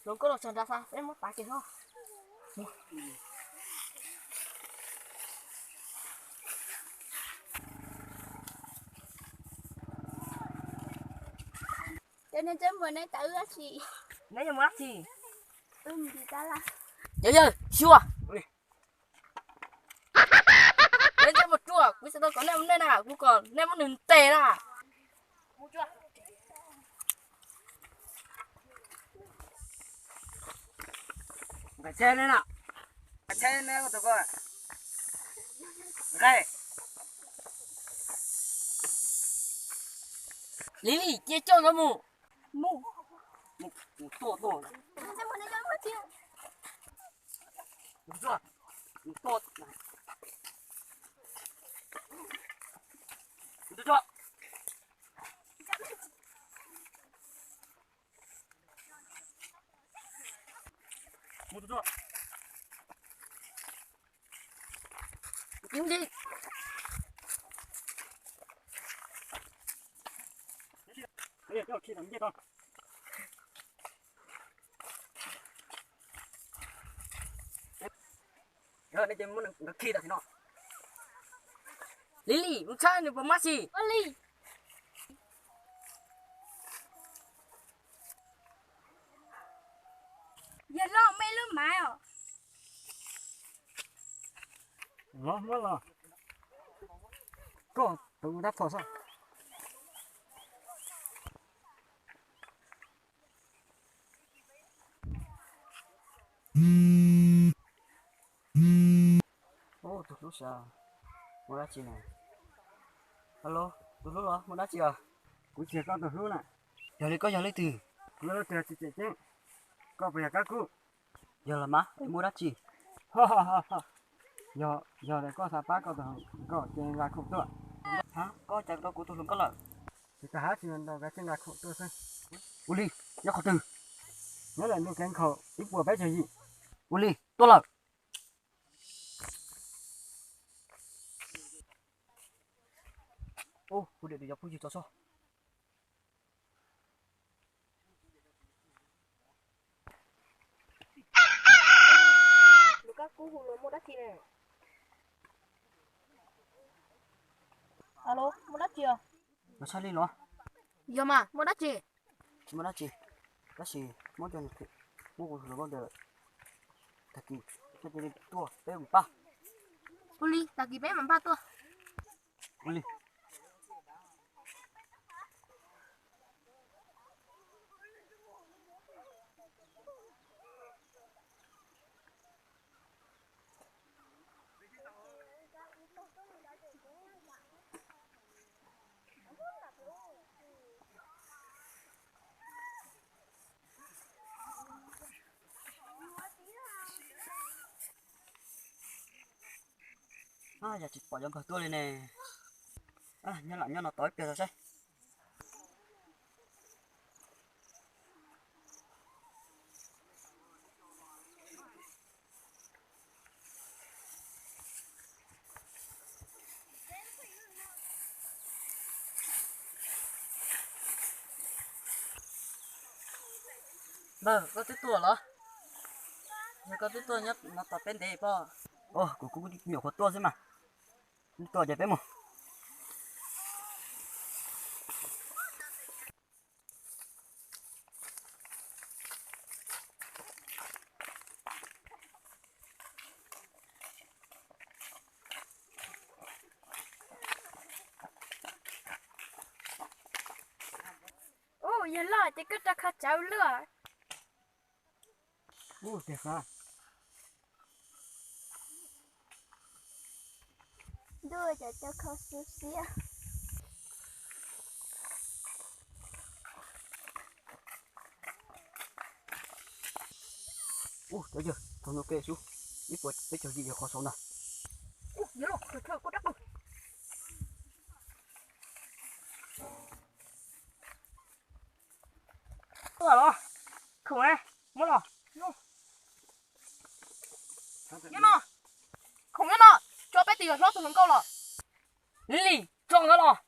Hluas nkauj los txog nrad xwb, peb muab tav kiag no. Cov niag ntsej muag, neb tav wb dab tsi? Neb yuav mus dab tsi? Wb mus nti tab laj. Cov yawg, xyuas. Neb ntsej muag ruam, kuv tsis tau kom nej mus nej na, kuv kom nej muab nws ntes na. Nqaim tsheb neb na. Nqaim tsheb neb tus ko. Nqaim. Lis Lis, cia coj nkawd mus. Mus. Mus tuaj tuaj. Mus tuaj. Mus tuaj. Lis Lis, mus tshawb nws puas mab si. Ua li. Yawg loj, muaj ib lub maiv os. Los muab los. Koj tus tab phom xwb. Ub, tus hlub sas, muaj dab tsi na? Alo, tus hlub los muaj dab tsi os? Kuv tsis yog koj tus hlub na. Yog li koj yog leej twg? Kuv yog leej twg tsis tseem ceeb, koj puas yog Kab Kub? Yog los mas, muaj dab tsi? Yog, yog tias koj xav pab koj tus hluas nkauj ces nqa khoom tuaj. Hab, koj cas rau kuv tus hluas nkauj lawm? Tsis tas hab, tsis nrau, koj tseem nqa khoom tuaj xwb. Ua li, nyob qhov twg? Nyob ntawm ntug kev nkhaus ib puas peb caug yim. Ua li, tuaj lawm. Ub, kuv niam tus yog phooj ywg tso sob. Tus Kab Kub hu los muaj dab tsi na? Alo, muaj dab tsi os? Los tshaj li los? Yog mas, muaj dab tsi? Tsis muaj dab tsi, tab sis muab cov niag, muab kuv hluas nkauj ntawd, tag kis tuaj peb mus pab. Ua li, tag kis peb mus pab tuaj. Ua li. Yog tsis pom cov nkawd tuaj li ne. Nyob lam nyob no tos ib pliag saib. Npawg, koj twb tuaj los? Yog koj twb tuaj nyob no tos peb ntev pob. Kuv kuj nyuam qhuav tuaj xwb mas. Tuaj ces peb mus. Ub, yawg loj, ces koj rau kho tsawv luaj. Ub, tiag qab. Ntuj, cov cov kho xwb xiab. Ub, cov yawg, thaum no ke xyov ib puas peb caug yim yog qhov saud ntag. Ub, yawg loj, kho tsawv kuj dab qus. Tuaj los, khoom ne, muab los. Nyob no, khoom nyob no, tso peb tus yawg hlob tus hluas nkauj los. Lis Lis, tso nkawd los.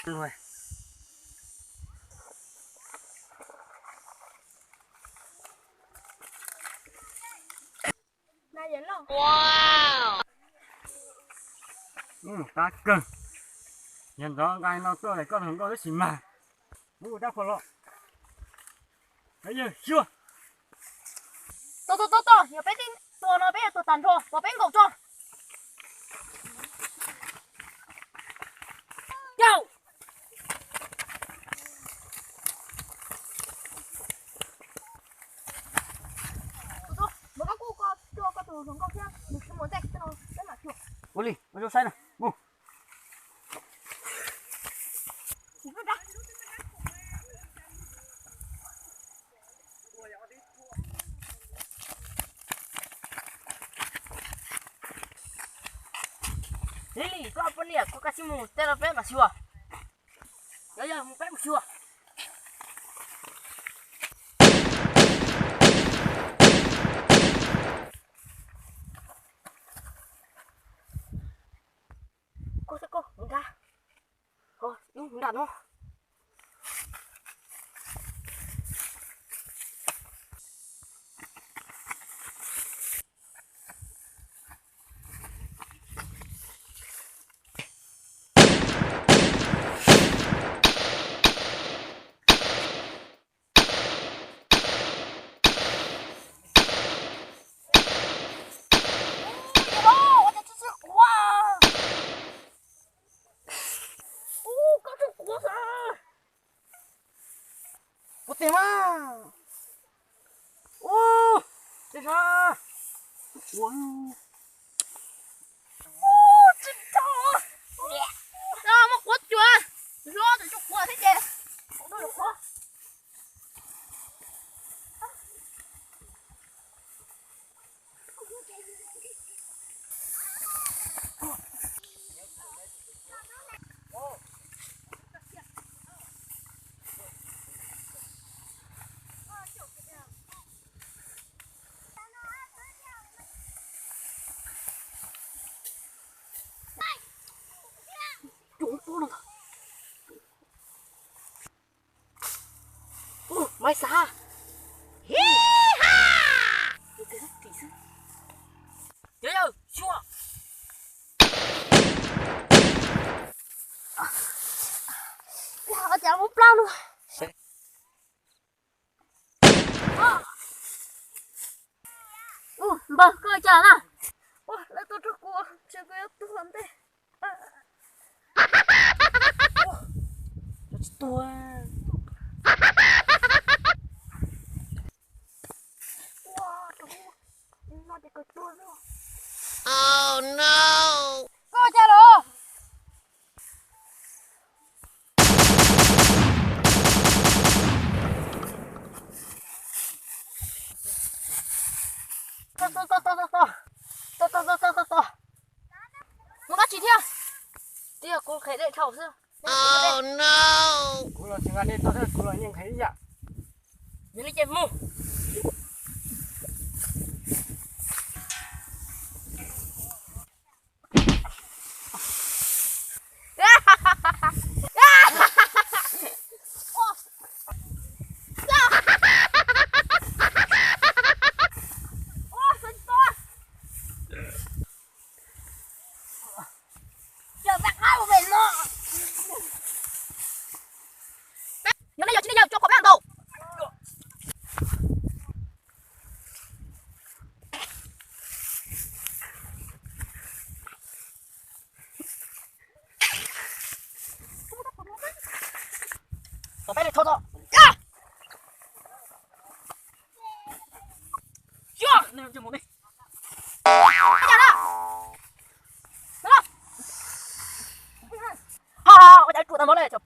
Qab kawg, yog ntov nqaij no tuaj koj tus hluas nkauj tab sis mas, muab kuv rab phom los. Yawg xyuas. Tos tos tos, yog peb tej tua no peb yuav tuag tag nrho, pom peb nkaum tso. Yau. Mus koj kuj koj tua koj tus hluas nkauj thiab, nws tsis muaj ntej, peb mam xyuas. Ua li, ua zoo saib na, mus. Lis, koj poj niam, kuv kav tsij mus, tej no peb mam xyuas. Yog yog mus peb mus xyuas. Koj, koj, nrad. Hnub nrad no. Ua cas tsis tsis quav? Ua koj tsis quav xwb. Kuv tias mas. Ua, tsis sab. Quav. Tsis tau. Muab quav cuag. Hlob tseem tsis quav thiab ces. Maiv xav. Hi ha. Yawg, xyuas. Ua cas muab plab no. Npawg, koj cas na? Ua, lawv tuaj rau kuv, ntshe kuv yuav tuag ntej. Ua, tsis tuag. Ua, no ces kawg tuag xwb. Oh no! Koj cas los? Tos, tos, tos, tos, tos, tos. Tos, tos, tos, tos, tos, tos. Mus dab tsi thiab? Twb yog kuv qhia dej dhau xwb. Oh no! Kuv los tsis nqa dej tau thiab, kuv los yeej qhia ib yam. Yog li ces mus. Yog nej yog tsis nej yog tso kom peb ntau. Kom peb li thov txog. Yog, nej mus ne. Ha ha, ua cas ruam tag npaum li, tsam